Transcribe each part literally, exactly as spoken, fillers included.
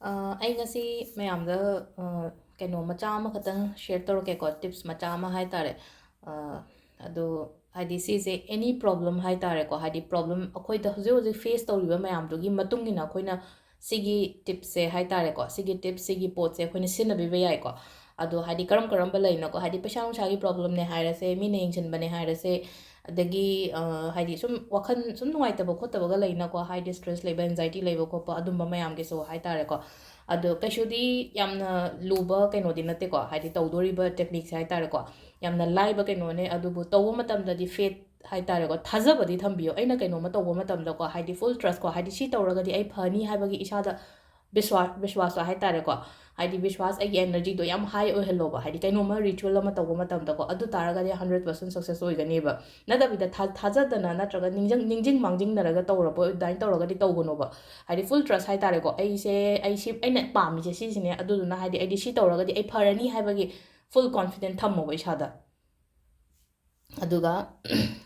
ꯑ, ꯑꯩ ꯉꯁꯤ ꯃꯌꯥꯝꯗ, ꯑ, ꯀꯩꯅꯣ ꯃꯆꯥ ꯑꯃꯈꯛꯇꯪ share ꯇꯧꯔꯛꯀꯦꯀꯣ, tips ꯃꯆꯥ ꯑꯃ ꯍꯥꯏ ꯇꯥꯔꯦ꯫ ꯑ, ꯑꯗꯣ ꯍꯥꯏꯗꯤ ꯁꯤꯁꯦ any problem ꯍꯥꯏ ꯇꯥꯔꯦꯀꯣ, ꯍꯥꯏꯗꯤ problem ꯑꯩꯈꯣꯏꯗ ꯍꯧꯖꯤꯛ ꯍꯧꯖꯤꯛ face ꯇꯧꯔꯤꯕ ꯃꯌꯥꯝꯗꯨꯒꯤ ꯃꯇꯨꯡ ꯏꯟꯅ ꯑꯩꯈꯣꯏꯅ ꯁꯤꯒꯤ tipsꯁꯦ ꯍꯥꯏ ꯇꯥꯔꯦꯀꯣ, ꯁꯤꯒꯤ tips, ꯁꯤꯒꯤ ꯄꯣꯠꯁꯦ ꯑꯩꯈꯣꯏꯅ ꯁꯤꯖꯤꯟꯅꯕꯤꯕ ꯌꯥꯏꯀꯣ꯫ ꯑꯗꯣ ꯍꯥꯏꯗꯤ ꯀꯔꯝ ꯀꯔꯝꯕ ꯂꯩꯅꯀꯣ, ꯍꯥꯏꯗꯤ ꯄꯩꯁꯥ ꯅꯨꯡꯁꯥꯒꯤ problemꯅꯦ ꯍꯥꯏꯔꯁꯦ, ꯃꯤꯅ ꯌꯦꯡꯁꯤꯟꯕꯅꯦ ꯍꯥꯏꯔꯁꯦ, ꯑꯗꯒꯤ, ꯑ, ꯍꯥꯏꯗꯤ ꯁꯨꯝ ꯋꯥꯈꯜ ꯁꯨꯝ ꯅꯨꯡꯉꯥꯏꯇꯕ ꯈꯣꯠꯇꯕꯒ ꯂꯩꯅꯀꯣ, ꯍꯥꯏꯗꯤ stress ꯂꯩꯕ, anxiety ꯂꯩꯕ ꯈꯣꯠꯄ ꯑꯗꯨꯝꯕ ꯃꯌꯥꯝꯒꯤꯁꯨ ꯍꯥꯏ ꯇꯥꯔꯦꯀꯣ꯫ ꯑꯗꯣ ꯀꯩꯁꯨꯗꯤ ꯌꯥꯝꯅ ꯂꯨꯕ ꯀꯩꯅꯣꯗꯤ ꯅꯠꯇꯦꯀꯣ, ꯍꯥꯏꯗꯤ ꯇꯧꯗꯣꯔꯤꯕ techniqueꯁꯦ ꯍꯥꯏ ꯇꯥꯔꯦꯀꯣ꯫ ꯌꯥꯝꯅ ꯂꯥꯏꯕ ꯀꯩꯅꯣꯅꯦ, ꯑꯗꯨꯕꯨ ꯇꯧꯕ ꯃꯇꯝꯗꯗꯤ faith ꯍꯥꯏ ꯇꯥꯔꯦꯀꯣ, ꯊꯥꯖꯕꯗꯤ ꯊꯝꯕꯤꯌꯣ꯫ ꯑꯩꯅ ꯀꯩꯅꯣꯝꯃ ꯇꯧꯕ ꯃꯇꯝꯗꯀꯣ, ꯍꯥꯏꯗꯤ full trust ꯀꯣ, ꯍꯥꯏꯗꯤ ꯁꯤ ꯇꯧꯔꯒꯗꯤ ꯑꯩ ꯐꯅꯤ ꯍꯥꯏꯕꯒꯤ ꯏꯁꯥꯗ ꯕꯤꯁ꯭ꯋꯥ-, ꯕꯤꯁ꯭ꯋꯥꯁ ꯍꯥꯏ ꯇꯥꯔꯦꯀꯣ, ꯍꯥꯏꯗꯤ ꯕꯤꯁ꯭ꯋꯥꯁ, ꯑꯩꯒꯤ energyꯗꯣ ꯌꯥꯝ high ꯑꯣꯏꯍꯜꯂꯣꯕ꯫ ꯍꯥꯏꯗꯤ ꯀꯩꯅꯣꯝꯃ ritual ꯑꯃ ꯇꯧꯕ ꯃꯇꯝꯗꯀꯣ, ꯑꯗꯨ ꯇꯥꯔꯒꯗꯤ hundred percent success ꯑꯣꯏꯒꯅꯦꯕ꯫ ꯅꯠꯇꯕꯤꯗ ꯊꯥ-, ꯊꯥꯖꯗꯅ ꯅꯠꯇ꯭ꯔꯒ ꯅꯤꯡꯖꯪ-, ꯅꯤꯡꯖꯤꯡ ꯃꯥꯡꯖꯤꯡꯅꯔꯒ ꯇꯧꯔꯕ ꯑꯗꯨꯃꯥꯏꯅ ꯇꯧꯔꯒꯗꯤ ꯇꯧꯒꯅꯣꯕ꯫ ꯍꯥꯏꯗꯤ full trust ꯍꯥꯏ ꯇꯥꯔꯦꯀꯣ, ꯑꯩꯁꯦ, ꯑꯩ ꯁꯤ, ꯑꯩꯅ ꯄꯥꯝꯃꯤꯁꯦ ꯁꯤꯁꯤꯅꯦ, ꯑꯗꯨꯗꯨꯅ ꯍꯥꯏꯗꯤ ꯑꯩꯗꯤ ꯁꯤ ꯇꯧꯔꯒꯗꯤ ꯑꯩ ꯐꯔꯅꯤ ꯍꯥꯏꯕꯒꯤ full confident ꯊꯝꯃꯣꯕ ꯏꯁꯥꯗ꯫ ꯑꯗꯨꯒ,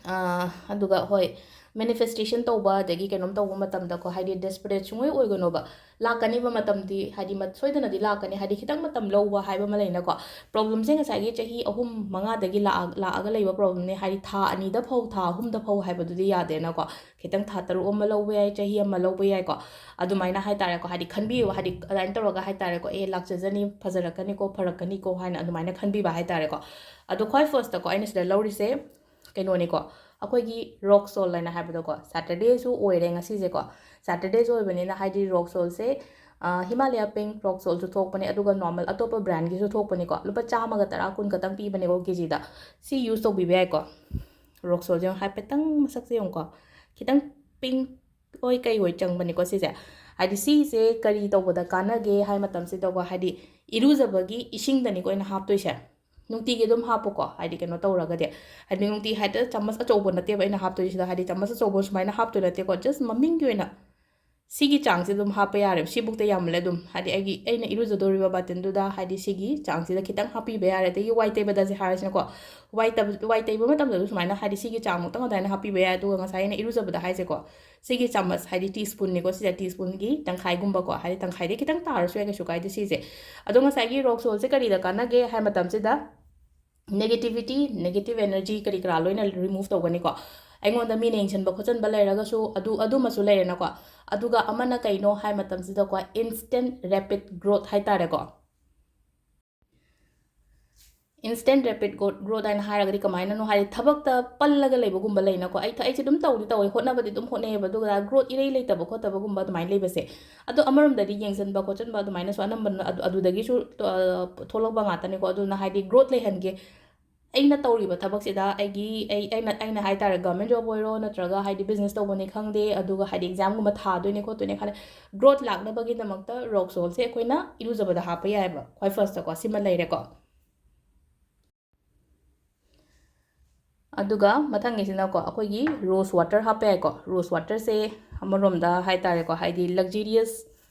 ꯑ, ꯑꯗꯨꯒ ꯍꯣꯏ, manifestation ꯇꯧꯕ ꯑꯗꯒꯤ ꯀꯩꯅꯣꯝ ꯇꯧꯕ ꯃꯇꯝꯗꯀꯣ, ꯍꯥꯏꯗꯤ desperate ꯁꯨꯡꯑꯣꯏ ꯑꯣꯏꯒꯅꯣꯕ꯫ ꯂꯥꯛꯀꯅꯤꯕ ꯃꯇꯝꯗꯤ, ꯍꯥꯏꯗꯤ ꯃ-, ꯁꯣꯏꯗꯅꯗꯤ ꯂꯥꯛꯀꯅꯤ, ꯍꯥꯏꯗꯤ ꯈꯤꯇꯪ ꯃꯇꯝ ꯂꯧꯕ ꯍꯥꯏꯕ ꯑꯃ ꯂꯩꯅꯀꯣ꯫ Problemꯁꯦ ꯉꯁꯥꯏꯒꯤ ꯆꯍꯤ ꯑꯍꯨꯝ ꯃꯉꯥꯗꯒꯤ ꯂꯥꯛꯑ-, ꯂꯥꯛꯑꯒ ꯂꯩꯕ problemꯅꯦ, ꯍꯥꯏꯗꯤ ꯊꯥ ꯑꯅꯤꯗ ꯐꯧ, ꯊꯥ ꯑꯍꯨꯝꯗ ꯐꯧ ꯍꯥꯏꯕꯗꯨꯗꯤ ꯌꯥꯗꯦꯅꯀꯣ꯫ ꯈꯤꯇꯪ ꯊꯥ ꯇꯔꯨꯛ ꯑꯃ ꯂꯧꯕ ꯌꯥꯏ, ꯆꯍꯤ ꯑꯃ ꯂꯧꯕ ꯌꯥꯏꯀꯣ꯫ ꯑꯗꯨꯃꯥꯏꯅ ꯍꯥꯏ ꯇꯥꯔꯦꯀꯣ, ꯍꯥꯏꯗꯤ ꯈꯟꯕꯤꯌꯨ, ꯍꯥꯏꯗꯤ ꯑꯗꯨꯃꯥꯏꯅ ꯇꯧꯔꯒ ꯍꯥꯏ ꯇꯥꯔꯦꯀꯣ, "ꯑꯦ, ꯂꯥꯛꯆꯖꯅꯤ, ꯐꯖꯔꯛꯀꯅꯤꯀꯣ, ꯐꯔꯛꯀꯅꯤꯀꯣ" ꯍꯥꯏꯅ ꯑꯗꯨꯃꯥꯏꯅ ꯈꯟꯕꯤꯕ ꯍꯥꯏ ꯇꯥꯔꯦꯀꯣ꯫ ꯑꯗꯣ ꯈ꯭ꯋꯥꯏ firstꯇꯀꯣ ꯑꯩꯅ ꯁꯤꯗ ꯂꯧꯔꯤꯁꯦ ꯀꯩꯅꯣꯅꯤꯀꯣ, ꯑꯩꯈꯣꯏꯒꯤ rock salt ꯍꯥꯏꯅ ꯍꯥꯏꯕꯗꯣꯀꯣ, Saturdayꯁꯨ ꯑꯣꯏꯔꯦ ꯉꯁꯤꯁꯦꯀꯣ꯫ Saturdayꯁꯨ ꯑꯣꯏꯕꯅꯤꯅ ꯍꯥꯏꯗꯤ rock saltꯁꯦ, ꯑ, Himalaya Pink rock saltꯁꯨ ꯊꯣꯛꯄꯅꯦ, ꯑꯗꯨꯒ normal ꯑꯇꯣꯞꯄ brandꯒꯤꯁꯨ ꯊꯣꯛꯄꯅꯤꯀꯣ꯫ ꯂꯨꯄꯥ ꯆꯥꯝꯃꯒ ꯇꯔꯥ, ꯀꯨꯟ ꯈꯛꯇꯪ ꯄꯤꯕꯅꯦꯀꯣ ꯀꯦꯖꯤꯗ꯫ ꯁꯤ use ꯇꯧꯕꯤꯕ ꯌꯥꯏꯀꯣ꯫ Rock saltꯁꯦ ꯌꯦꯡꯉꯣ, ꯍꯥꯏꯐꯦꯠꯇꯪ ꯃꯁꯛꯁꯦ ꯌꯦꯡꯉꯨꯀꯣ, ꯈꯤꯇꯪ pink ꯑꯣꯏ ꯀꯩ ꯑꯣꯏ ꯆꯪꯕꯅꯤꯀꯣ ꯁꯤꯁꯦ꯫ ꯍꯥꯏꯗꯤ ꯁꯤꯁꯦ ꯀꯔꯤ ꯇꯧꯕꯗ ꯀꯥꯟꯅꯒꯦ ꯍꯥꯏ ꯃꯇꯝꯁꯤꯗꯀꯣ, ꯍꯥꯏꯗꯤ ꯏꯔꯨꯖꯕꯒꯤ ꯏꯁꯤꯡꯗꯅꯤꯀꯣ ꯑꯩꯅ ꯍꯥꯞꯇꯣꯏꯁꯦ꯫ ꯅꯨꯡꯇꯤꯒꯤ ꯑꯗꯨꯝ ꯍꯥꯞꯄꯨꯀꯣ, ꯍꯥꯏꯗꯤ ꯀꯩꯅꯣ ꯇꯧꯔꯒꯗꯤ, ꯍꯥꯏꯗꯤ ꯅꯨꯡꯇꯤ ꯍꯦꯛꯇ ꯆꯥꯃꯁ ꯑꯆꯧꯕ ꯅꯠꯇꯦꯕ ꯑꯩꯅ ꯍꯥꯞꯇꯣꯏꯁꯤꯗ, ꯍꯥꯏꯗꯤ ꯆꯥꯃꯁ ꯑꯆꯧꯕ ꯁꯨꯃꯥꯏꯅ ꯍꯥꯞꯇꯣꯏ ꯅꯠꯇꯦꯀꯣ, just ꯃꯃꯤꯡꯒꯤ ꯑꯣꯏꯅ ꯁꯤꯒꯤ ꯆꯥꯡꯁꯦ ꯑꯗꯨꯝ ꯍꯥꯞꯄ ꯌꯥꯔꯦꯕ꯫ ꯁꯤꯕꯨꯛꯇ ꯌꯥꯝꯃꯜꯂꯦ꯫ ꯑꯗꯨꯝ ꯍꯥꯏꯗꯤ ꯑꯩꯒꯤ, ꯑꯩꯅ ꯏꯔꯨꯖꯗꯣꯔꯤꯕ ꯕꯥꯇꯤꯟꯗꯨꯗ ꯍꯥꯏꯗꯤ ꯁꯤꯒꯤ ꯆꯥꯡꯁꯤꯗ ꯈꯤꯇꯪ ꯍꯥꯞꯄꯤꯕ ꯌꯥꯔꯦ꯫ ꯑꯗꯒꯤ ꯋꯥꯏ ꯇꯩꯕꯗꯁꯦ ꯍꯥꯏꯔꯁꯤꯅꯀꯣ, ꯋꯥꯏ ꯇꯕ-, ꯋꯥꯏ ꯇꯩꯕ ꯃꯇꯝꯗꯁꯨ ꯁꯨꯃꯥꯏꯅ ꯍꯥꯏꯗꯤ ꯁꯤꯒꯤ ꯆꯥꯡꯃꯨꯛꯇꯪ ꯑꯗꯨꯃꯥꯏꯅ ꯍꯥꯞꯄꯤꯕ ꯌꯥꯏ꯫ ꯑꯗꯨꯒ ꯉꯁꯥꯏ ꯑꯩꯅ ꯏꯔꯨꯖꯕꯗ ꯍꯥꯏꯁꯦꯀꯣ, ꯁꯤꯒꯤ ꯆꯥꯃꯁ ꯍꯥꯏꯗꯤ ꯇꯤ ꯁ꯭ꯄꯨꯟꯅꯤꯀꯣ, ꯁꯤꯁꯦ ꯇꯤ ꯁ꯭ꯄꯨꯟꯒꯤ ꯇꯪꯈꯥꯏꯒꯨꯝꯕꯀꯣ, ꯍꯥꯏꯗꯤ ꯇꯪꯈꯥꯏꯗꯩ ꯈꯤꯇꯪ ꯇꯥꯔꯁꯨ ꯌꯥꯏ, ꯀꯩꯁꯨ ꯀꯥꯏꯗꯦ ꯁꯤꯁꯦ꯫ ꯑꯗꯣ ꯉꯁꯥꯏꯒꯤ ꯔꯣꯛ ꯁꯣꯜꯁꯦ ꯀꯔꯤꯗ ꯀꯥꯟꯅꯒꯦ ꯍꯥꯏ ꯃꯇꯝꯁꯤꯗ, negativity, negative energy ꯀꯔꯤ ꯀꯔꯥ ꯂꯣꯏꯅ remove ꯇꯧꯒꯅꯤꯀꯣ꯫ ꯑꯩꯉꯣꯟꯗ ꯃꯤꯅ ꯌꯦꯡꯁꯤꯟꯕ ꯈꯣꯠꯆꯟꯕ ꯂꯩꯔꯒꯁꯨ ꯑꯗꯨ, ꯑꯗꯨꯃꯁꯨ ꯂꯩꯔꯦꯅꯀꯣ꯫ ꯑꯗꯨꯒ ꯑꯃꯅ ꯀꯩꯅꯣ ꯍꯥꯏ ꯃꯇꯝꯁꯤꯗꯀꯣ, instant rapid growth ꯍꯥꯏꯇꯥꯔꯦꯀꯣ꯫ Instant rapid growth, growth ꯍꯥꯏꯅ ꯍꯥꯏꯔꯒꯗꯤ ꯀꯃꯥꯏꯅꯅꯣ ꯍꯥꯏꯗꯤ ꯊꯕꯛꯇ ꯄꯜꯂꯒ ꯂꯩꯕꯒꯨꯝꯕ ꯂꯩꯅꯀꯣ꯫ ꯑꯩ ꯊ-, ꯑꯩꯁꯦ ꯑꯗꯨꯝ ꯇꯧꯗꯤ ꯇꯧꯋꯦ, ꯍꯣꯠꯅꯕꯗꯤ ꯑꯗꯨꯝ ꯍꯣꯠꯅꯩꯌꯦꯕ, ꯑꯗꯨꯒ growth ꯏꯔꯩ ꯂꯩꯇꯕ ꯈꯣꯠꯇꯕꯒꯨꯝꯕ ꯑꯗꯨꯃꯥꯏꯅ ꯂꯩꯕꯁꯦ꯫ ꯑꯗꯣ ꯑꯃꯔꯣꯝꯗꯗꯤ ꯌꯦꯡꯁꯤꯟꯕ ꯈꯣꯠꯆꯟꯕ ꯑꯗꯨꯃꯥꯏꯅꯁꯨ ꯑꯅꯝꯕꯅ ꯑꯗꯨ, ꯑꯗꯨꯗꯒꯤꯁꯨ, ꯑ, ꯊꯣꯛꯂꯛꯄ ꯉꯥꯛꯇꯅꯤꯀꯣ꯫ ꯑꯗꯨꯅ ꯍꯥꯏꯗꯤ growth ꯂꯩꯍꯟꯒꯦ꯫ ꯑꯩꯅ ꯇꯧꯔꯤꯕ ꯊꯕꯛꯁꯤꯗ ꯑꯩꯒꯤ, ꯑꯩ, ꯑꯩꯅ, ꯑꯩꯅ ꯍꯥꯏ ꯇꯥꯔꯦ, government job ꯑꯣꯏꯔꯣ ꯅꯠꯇ꯭ꯔꯒ ꯍꯥꯏꯗꯤ business ꯇꯧꯕꯅꯤ ꯈꯪꯗꯦ, ꯑꯗꯨꯒ ꯍꯥꯏꯗꯤ examꯒꯨꯝꯕ ꯊꯥꯗꯣꯏꯅꯦ ꯈꯣꯠꯇꯣꯏꯅꯦ ꯈꯜꯂꯦ, growth ꯂꯥꯛꯅꯕꯒꯤꯗꯃꯛꯇ ꯔꯣꯛ ꯁꯣꯜꯁꯦ ꯑꯩꯈꯣꯏꯅ ꯏꯔꯨꯖꯕꯗ ꯍꯥꯞꯄ ꯌꯥꯏꯑꯕ꯫ ꯈ꯭ꯋꯥꯏ firstꯇꯀꯣ ꯁꯤꯃ ꯂꯩꯔꯦꯀꯣ꯫ ꯑꯗꯨꯒ ꯃꯊꯪꯒꯤꯁꯤꯅꯀꯣ, ꯑꯩꯈꯣꯏꯒꯤ rose water ꯍꯥꯞꯄ ꯌꯥꯏꯀꯣ꯫ Rose waterꯁꯦ ꯑꯃꯔꯣꯝꯗ ꯍꯥꯏ ꯇꯥꯔꯦꯀꯣ, ꯍꯥꯏꯗꯤ luxurious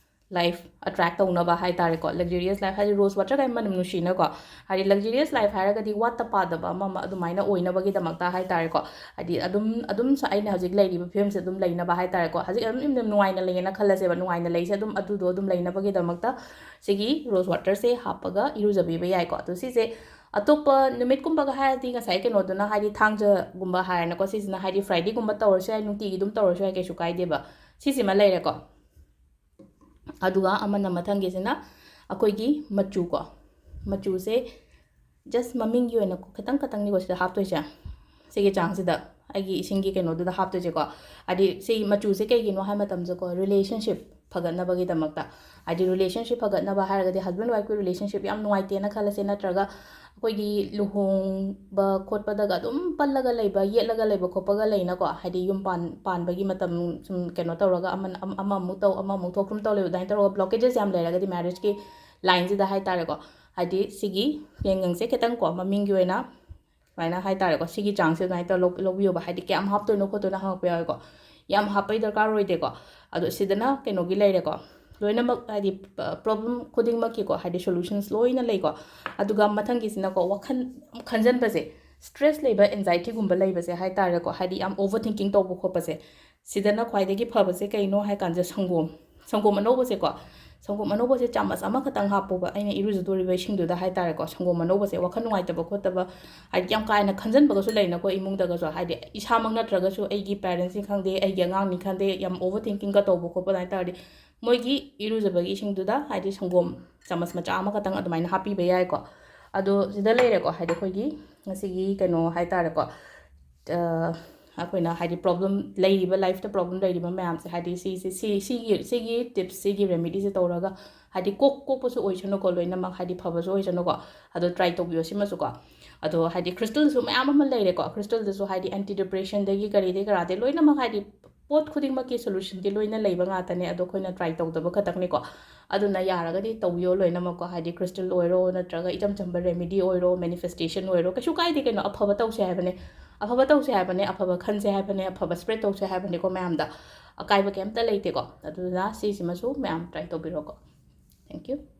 life attract ꯇꯧꯅꯕ ꯍꯥꯏ ꯇꯥꯔꯦꯀꯣ꯫ Luxurious life ꯍꯥꯏꯗꯤ rose water ꯀꯥꯏ ꯃꯅꯝ ꯅꯨꯡꯁꯤꯅꯀꯣ, ꯍꯥꯏꯗꯤ luxurious life ꯍꯥꯏꯔꯒꯗꯤ ꯋꯥꯠꯇ ꯄꯥꯗꯕ ꯑꯃ, ꯑꯃ ꯑꯗꯨꯃꯥꯏꯅ ꯑꯣꯏꯅꯕꯒꯤꯗꯃꯛꯇ ꯍꯥꯏ ꯇꯥꯔꯦꯀꯣ꯫ ꯍꯥꯏꯗꯤ ꯑꯗꯨꯝ, ꯑꯗꯨꯝ ꯁ-, ꯑꯩꯅ ꯍꯧꯖꯤꯛ ꯂꯩꯔꯤꯕ ꯐꯤꯕꯝꯁꯦ ꯑꯗꯨꯝ ꯂꯩꯅꯕ ꯍꯥꯏ ꯇꯥꯔꯦꯀꯣ꯫ ꯍꯧꯖꯤꯛ ꯑꯗꯨꯝ ꯌꯥꯝꯅ ꯅꯨꯡꯉꯥꯏꯅ ꯂꯩꯌꯦꯅ ꯈꯜꯂꯁꯦꯕ, ꯅꯨꯡꯉꯥꯏꯅ ꯂꯩꯁꯦ ꯑꯗꯨꯝ, ꯑꯗꯨꯗꯣ ꯑꯗꯨꯝ ꯂꯩꯅꯕꯒꯤꯗꯃꯛꯇ ꯁꯤꯒꯤ rose waterꯁꯦ ꯍꯥꯞꯄꯒ ꯏꯔꯨꯖꯕꯤꯕ ꯌꯥꯏꯀꯣ꯫ ꯑꯗꯣ ꯁꯤꯁꯦ ꯑꯇꯣꯞꯄ ꯅꯨꯃꯤꯠꯀꯨꯝꯕꯒ ꯍꯥꯏꯔꯗꯤ ꯉꯁꯥꯏ ꯀꯩꯅꯣꯗꯨꯅ, ꯍꯥꯏꯗꯤ ꯊꯥꯡꯖꯒꯨꯝꯕ ꯍꯥꯏꯔꯦꯅꯀꯣ, ꯁꯤꯁꯤꯅ ꯍꯥꯏꯗꯤ Fridayꯒꯨꯝꯕ ꯇꯧꯔꯁꯨ ꯌꯥꯏ, ꯅꯨꯡꯇꯤꯒꯤ ꯑꯗꯨꯝ ꯇꯧꯔꯁꯨ ꯌꯥꯏ, ꯀꯩꯁꯨ ꯀꯥꯏꯗꯦꯕ꯫ ꯁꯤꯁꯤꯃ ꯂꯩꯔꯦꯀꯣ꯫ ꯑꯗꯨꯒ ꯑꯃꯅ ꯃꯊꯪꯒꯤꯁꯤꯅ ꯑꯩꯈꯣꯏꯒꯤ ꯃꯆꯨꯀꯣ꯫ ꯃꯆꯨꯁꯦ just ꯃꯃꯤꯡꯒꯤ ꯑꯣꯏꯅ ꯈꯤꯇꯪ ꯈꯛꯇꯪꯅꯤꯀꯣ ꯁꯤꯗ ꯍꯥꯞꯇꯣꯏꯁꯦ꯫ ꯁꯤꯒꯤ ꯆꯥꯡꯁꯤꯗ ꯑꯩꯒꯤ ꯏꯁꯤꯡꯒꯤ ꯀꯩꯅꯣꯗꯨꯗ ꯍꯥꯞꯇꯣꯏꯁꯦꯀꯣ꯫ ꯍꯥꯏꯗꯤ ꯁꯤ ꯃꯆꯨꯁꯦ ꯀꯩꯒꯤꯅꯣ ꯍꯥꯏ ꯃꯇꯝꯗꯀꯣ, relationship ꯐꯒꯠꯅꯕꯒꯤꯗꯃꯛꯇ꯫ ꯍꯥꯏꯗꯤ relationship ꯐꯒꯠꯅꯕ ꯍꯥꯏꯔꯒꯗꯤ husband wifeꯀꯤ relationship ꯌꯥꯝ ꯅꯨꯡꯉꯥꯏꯇꯦꯅ ꯈꯜꯂꯁꯦ, ꯅꯠꯇ꯭ꯔꯒ ꯑꯩꯈꯣꯏꯒꯤ ꯂꯨꯍꯣꯡꯕ ꯈꯣꯠꯄꯗꯒ ꯑꯗꯨꯝ ꯄꯜꯂꯒ ꯂꯩꯕ, ꯌꯦꯠꯂꯒ ꯂꯩꯕ ꯈꯣꯠꯄꯒ ꯂꯩꯅꯀꯣ, ꯍꯥꯏꯗꯤ ꯌꯨꯝ ꯄꯥꯟ-, ꯄꯥꯟꯕꯒꯤ ꯃꯇꯝ ꯁꯨꯝ ꯀꯩꯅꯣ ꯇꯧꯔꯒ ꯑꯃꯅ ꯑꯃ-, ꯑꯃꯃꯨꯛ ꯇꯧ, ꯑꯃꯃꯨꯛ ꯊꯣꯛ, ꯁꯨꯝ ꯇꯧ ꯂꯩꯕ, ꯑꯗꯨꯃꯥꯏꯅ ꯇꯧꯔꯒ blockages ꯌꯥꯝ ꯂꯩꯔꯒꯗꯤ marriageꯀꯤ lineꯁꯤꯗ ꯍꯥꯏ ꯇꯥꯔꯦꯀꯣ, ꯍꯥꯏꯗꯤ ꯁꯤꯒꯤ ꯌꯦꯡꯉꯪꯁꯦ ꯈꯤꯇꯪ ꯀꯣ, ꯃꯃꯤꯡꯒꯤ ꯑꯣꯏꯅ ꯁꯨꯃꯥꯏꯅ ꯍꯥꯏ ꯇꯥꯔꯦꯀꯣ, ꯁꯤꯒꯤ ꯆꯥꯡꯁꯦ ꯑꯗꯨꯃꯥꯏꯅ ꯇꯧꯔ ꯂꯧ-, ꯂꯧꯕꯤꯌꯣꯕ꯫ ꯍꯥꯏꯗꯤ ꯀꯌꯥꯝ ꯍꯥꯞꯇꯣꯏꯅꯣ ꯈꯣꯠꯇꯣꯏꯅꯣ ꯍꯪꯉꯛꯄ ꯌꯥꯎꯋꯦꯀꯣ꯫ ꯌꯥꯝ ꯍꯥꯞꯄꯩ ꯗꯔꯀꯥꯔ ꯑꯣꯏꯗꯦꯀꯣ꯫ ꯑꯗꯣ ꯁꯤꯗꯅ ꯀꯩꯅꯣꯒꯤ ꯂꯩꯔꯦꯀꯣ, ꯂꯣꯏꯅꯃꯛ ꯍꯥꯏꯗꯤ ꯄ꯭ꯔꯣꯕ꯭ꯂꯦꯝ ꯈꯨꯗꯤꯡꯃꯛꯀꯤꯀꯣ ꯍꯥꯏꯗꯤ ꯁꯣꯂꯨꯁꯟꯁ ꯂꯣꯏꯅ ꯂꯩꯀꯣ꯫ ꯑꯗꯨꯒ ꯃꯊꯪꯒꯤꯁꯤꯅꯀꯣ ꯋꯥꯈꯜ ꯈꯟꯖꯟꯕꯁꯦ, ꯁ꯭ꯇ꯭ꯔꯦꯁ ꯂꯩꯕ, ꯑꯦꯟꯖꯥꯏꯇꯤꯒꯨꯝꯕ ꯂꯩꯕꯁꯦ ꯍꯥꯏ ꯇꯥꯔꯦꯀꯣ, ꯍꯥꯏꯗꯤ ꯌꯥꯝ ꯑꯣꯚꯔ ꯊꯤꯡꯀꯤꯡ ꯇꯧꯕ ꯈꯣꯠꯄꯁꯦ, ꯁꯤꯗꯅ ꯈ꯭ꯋꯥꯏꯗꯒꯤ ꯐꯕꯁꯦ ꯀꯩꯅꯣ ꯍꯥꯏ ꯀꯥꯟꯁꯦ ꯁꯪꯒꯣꯝ, ꯁꯪꯒꯣꯝ ꯑꯅꯧꯕꯁꯦꯀꯣ, ꯁꯪꯒꯣꯝ ꯑꯅꯧꯕꯁꯦ ꯆꯥꯃꯁ ꯑꯃꯈꯛꯇꯪ ꯍꯥꯞꯄꯣꯕ, ꯑꯩꯅ ꯏꯔꯨꯖꯗꯣꯔꯤꯕ ꯏꯁꯤꯡꯗꯨꯗ ꯍꯥꯏ ꯇꯥꯔꯦꯀꯣ, ꯁꯪꯒꯣꯝ ꯑꯅꯧꯕꯁꯦ꯫ ꯋꯥꯈꯜ ꯅꯨꯡꯉꯥꯏꯇꯕ ꯈꯣꯠꯇꯕ, ꯍꯥꯏꯗꯤ ꯌꯥꯝ ꯀꯥ ꯍꯦꯟꯅ ꯈꯟꯖꯟꯕꯒꯁꯨ ꯂꯩꯅꯀꯣ ꯏꯃꯨꯡꯗꯒꯁꯨ, ꯍꯥꯏꯗꯤ ꯏꯁꯥꯃꯛ ꯅꯠꯇ꯭ꯔꯒꯁꯨ ꯑꯩꯒꯤ ꯄꯦꯔꯦꯟꯁꯅꯤ ꯈꯪꯗꯦ, ꯑꯩꯒꯤ ꯑꯉꯥꯡꯅꯤ ꯈꯪꯗꯦ, ꯌꯥꯝ ꯑꯣꯚꯔ ꯊꯤꯡꯀꯤꯡꯒ ꯇꯧꯕ ꯈꯣꯠꯄ ꯑꯗꯨꯃꯥꯏꯅ ꯇꯧꯔꯗꯤ ꯃꯣꯏꯒꯤ ꯏꯔꯨꯖꯕꯒꯤ ꯏꯁꯤꯡꯗꯨꯗ ꯍꯥꯏꯗꯤ ꯁꯪꯒꯣꯝ ꯆꯥꯃꯁ ꯃꯆꯥ ꯑꯃꯈꯛꯇꯪ ꯑꯗꯨꯃꯥꯏꯅ ꯍꯥꯞꯄꯤꯕ ꯌꯥꯏꯀꯣ꯫ ꯑꯗꯣ ꯁꯤꯗ ꯂꯩꯔꯦꯀꯣ, ꯍꯥꯏꯗꯤ ꯑꯩꯈꯣꯏꯒꯤ ꯉꯁꯤꯒꯤ ꯀꯩꯅꯣ ꯍꯥꯏ ꯇꯥꯔꯦꯀꯣ, ꯑ, ꯑꯩꯈꯣꯏꯅ ꯍꯥꯏꯗꯤ ꯄ꯭ꯔꯣꯕ꯭ꯂꯦꯝ ꯂꯩꯔꯤꯕ, ꯂꯥꯏꯐꯇ ꯄ꯭ꯔꯣꯕ꯭ꯂꯦꯝ ꯂꯩꯔꯤꯕ ꯃꯌꯥꯝꯁꯦ, ꯍꯥꯏꯗꯤ ꯁꯤꯁꯦ, ꯁꯤ, ꯁꯤꯒꯤ, ꯁꯤꯒꯤ ꯇꯤꯞꯁ, ꯁꯤꯒꯤ ꯔꯦꯃꯤꯗꯤꯁꯦ ꯇꯧꯔꯒ ꯍꯥꯏꯗꯤ ꯀꯣꯛ, ꯀꯣꯛꯄꯁꯨ ꯑꯣꯏꯁꯅꯨꯀꯣ, ꯂꯣꯏꯅꯃꯛ ꯍꯥꯏꯗꯤ ꯐꯕꯁꯨ ꯑꯣꯏꯁꯅꯨꯀꯣ꯫ ꯑꯗꯣ ꯇ꯭ꯔꯥꯏ ꯇꯧꯕꯤꯌꯣ ꯁꯤꯃꯁꯨꯀꯣ꯫ ꯑꯗꯣ ꯍꯥꯏꯗꯤ ꯀ꯭ꯔꯤꯁꯇꯜꯁꯨ ꯃꯌꯥꯝ ꯑꯃ ꯂꯩꯔꯦꯀꯣ, ꯀ꯭ꯔꯤꯁꯇꯜꯗꯁꯨ ꯍꯥꯏꯗꯤ ꯑꯦꯟꯇꯤ ꯗꯤꯄ꯭ꯔꯦꯁꯟꯗꯒꯤ ꯀꯔꯤꯗꯒꯤ ꯀꯔꯥꯗꯒꯤ ꯂꯣꯏꯅꯃꯛ ꯍꯥꯏꯗꯤ ꯄꯣꯠ ꯈꯨꯗꯤꯡꯃꯛꯀꯤ ꯁꯣꯂꯨꯁꯟꯗꯤ ꯂꯣꯏꯅ ꯂꯩꯕ ꯉꯥꯛꯇꯅꯦ, ꯑꯗꯣ ꯑꯩꯈꯣꯏꯅ ꯇ꯭ꯔꯥꯏ ꯇꯧꯗꯕ ꯈꯛꯇꯪꯅꯤꯀꯣ꯫ ꯑꯗꯨꯅ ꯌꯥꯔꯒꯗꯤ ꯇꯧꯕꯤꯌꯣ ꯂꯣꯏꯅꯃꯛꯀꯣ, ꯍꯥꯏꯗꯤ ꯀ꯭ꯔꯤꯁꯇꯜ ꯑꯣꯏꯔꯣ, ꯅꯠꯇ꯭ꯔꯒ ꯏꯆꯝ ꯆꯝꯕ ꯔꯦꯃꯤꯗꯤ ꯑꯣꯏꯔꯣ, ꯃꯦꯅꯤꯐꯦꯁꯇꯦꯁꯟ ꯑꯣꯏꯔꯣ, ꯀꯩꯁꯨ ꯀꯥꯏꯗꯦ ꯀꯩꯅꯣ, ꯑꯐꯕ ꯇꯧꯁꯦ ꯍꯥꯏꯕꯅꯦ, ꯑꯐꯕ ꯇꯧꯁꯦ ꯍꯥꯏꯕꯅꯦ, ꯑꯐꯕ ꯈꯟꯁꯦ ꯍꯥꯏꯕꯅꯦ, ꯑꯐꯕ ꯁ꯭ꯄ꯭ꯔꯦꯗ ꯇꯧꯁꯦ ꯍꯥꯏꯕꯅꯦꯀꯣ ꯃꯌꯥꯝꯗ, ꯑꯀꯥꯏꯕ ꯀꯩꯝꯇ ꯂꯩꯇꯦꯀꯣ꯫ ꯑꯗꯨꯗꯨꯅ ꯁꯤꯁꯤꯃꯁꯨ ꯃꯌꯥꯝ ꯇ꯭ꯔꯥꯏ ꯇꯧꯕꯤꯔꯣꯀꯣ꯫ Thank you.